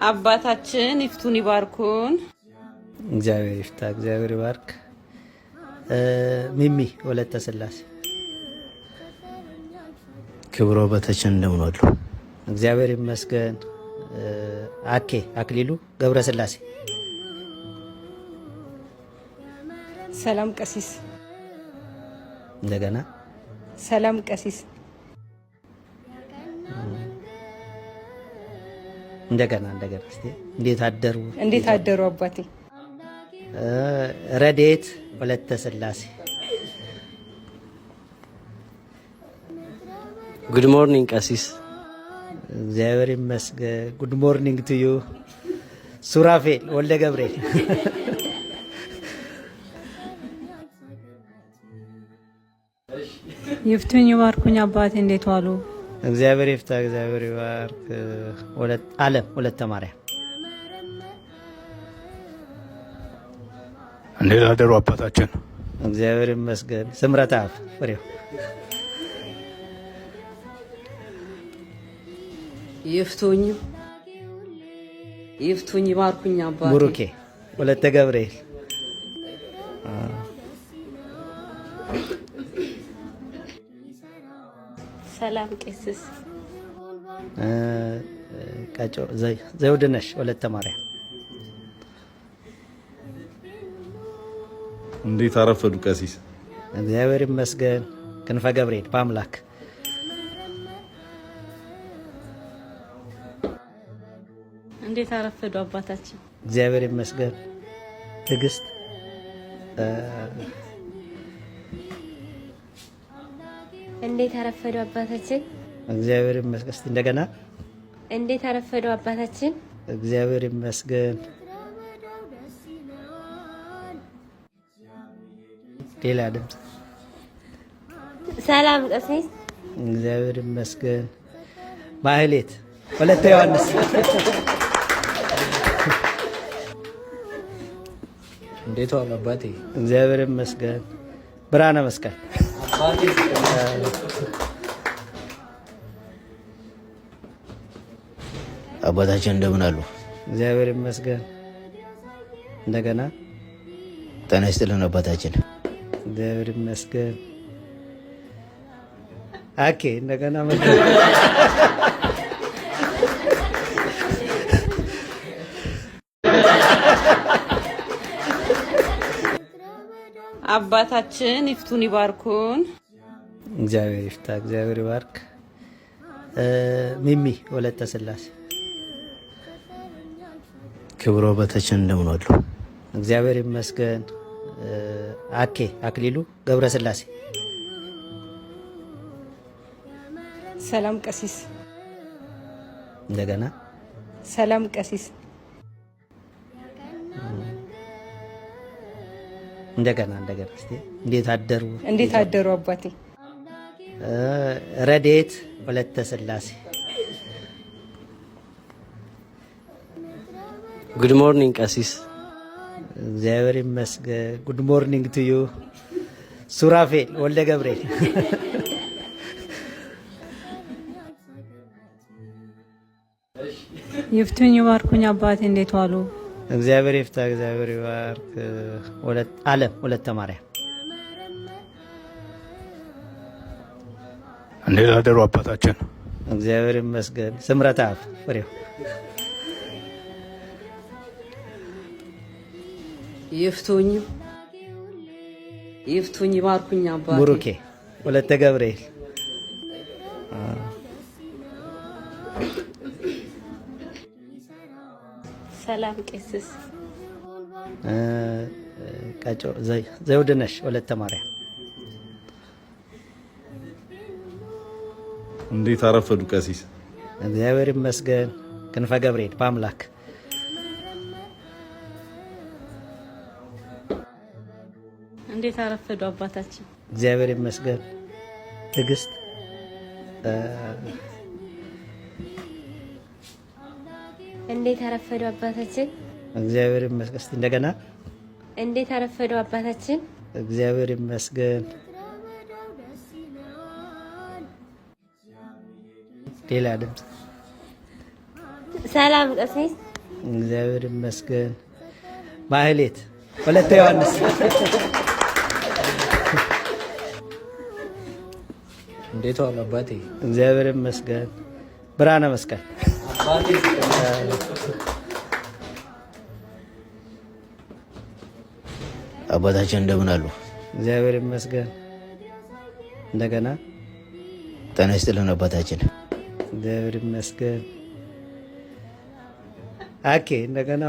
አባታችን ይፍቱን ይባርኩን። እግዚአብሔር ይፍታ፣ እግዚአብሔር ይባርክ። ሚሚ ወለተ ስላሴ። ክብሮ በተችን እንደምን አሉ? እግዚአብሔር ይመስገን። አኬ አክሊሉ ገብረ ስላሴ። ሰላም ቀሲስ። እንደገና። ሰላም ቀሲስ። እንደገና እንደገና። እስቲ እንዴት አደሩ? እንዴት አደሩ አባቴ? ረዴት ወለተ ስላሴ። Good morning ቀሲስ። እግዚአብሔር ይመስገን። Good morning to you። ሱራፌል ወልደ ገብርኤል። ይፍቱኝ ይባርኩኝ አባቴ፣ እንዴት ዋሉ? እግዚአብሔር ይፍታ፣ እግዚአብሔር ይባርክ። አለም ወለተ ማርያም። እንዴት አደሩ አባታችን? እግዚአብሔር ይመስገን። ስምረተ አብ ፍሬው። ይፍቱኝ ይፍቱኝ ይባርኩኝ አባቴ። ቡሩኬ ወለተ ገብርኤል። ሰላም ቄስስ። ቀጮ ዘውድነሽ ወለተ ማርያም። እንዴት አረፈዱ ቀሲስ? እግዚአብሔር ይመስገን። ክንፈ ገብርኤል በአምላክ። እንዴት አረፈዱ አባታችን? እግዚአብሔር ይመስገን። ትዕግስት። እንዴት አረፈዱ አባታችን? እግዚአብሔር ይመስገን። እስቲ እንደገና። እንዴት አረፈዱ አባታችን? እግዚአብሔር ይመስገን። ሌላ ድምፅ። ሰላም ቀሲስ። እግዚአብሔር ይመስገን። ማህሌት ወለተ ዮሐንስ። እንዴት ዋሉ አባቴ? እግዚአብሔር ይመስገን። ብርሃነ መስቀል። አባታችን እንደምን አሉ? እግዚአብሔር ይመስገን። እንደገና። ጤና ይስጥልን አባታችን። እግዚአብሔር ይመስገን። አኬ እንደገና። አባታችን ይፍቱን ይባርኩን። እግዚአብሔር ይፍታ፣ እግዚአብሔር ይባርክ። ሚሚ ወለተ ስላሴ። ክብሮ በተችን እንደምን አሉ? እግዚአብሔር ይመስገን። አኬ አክሊሉ ገብረ ስላሴ። ሰላም ቀሲስ። እንደገና። ሰላም ቀሲስ። እንደገና እንደገና። እስቲ እንዴት አደሩ? እንዴት አደሩ አባቴ? ረዴት ወለተ ስላሴ። Good morning ቀሲስ። እግዚአብሔር ይመስገን። Good morning to you። ሱራፌል ወልደ ገብርኤል። ይፍቱኝ ይባርኩኝ አባቴ፣ እንዴት ዋሉ? እግዚአብሔር ይፍታ፣ እግዚአብሔር ይባርክ። አለም ወለተ ማርያም። እንዴት አደሩ አባታችን? እግዚአብሔር ይመስገን። ስምረተ አብ ፍሬው። ይፍቱኝ ይፍቱኝ ይባርኩኝ አባቴ። ቡሩኬ ወለተ ገብርኤል። ሰላም ቄስስ። ቀጮ ዘውድነሽ ወለተ ማርያም። እንዴት አረፈዱ ቀሲስ? እግዚአብሔር ይመስገን። ክንፈ ገብርኤል በአምላክ። እንዴት አረፈዱ አባታችን? እግዚአብሔር ይመስገን። ትዕግስት። እንዴት አረፈዱ አባታችን? እግዚአብሔር ይመስገን። እስቲ እንደገና። እንዴት አረፈዱ አባታችን? እግዚአብሔር ይመስገን። ሌላ ድምፅ። ሰላም ቀሲስ። እግዚአብሔር ይመስገን። ማህሌት ወለተ ዮሐንስ። እንዴት ዋሉ አባቴ? እግዚአብሔር ይመስገን። ብርሃነ መስቀል። አባታችን እንደምን አሉ? እግዚአብሔር ይመስገን። እንደገና ጤና ይስጥልን አባታችን። እግዚአብሔር ይመስገን። አኬ እንደገና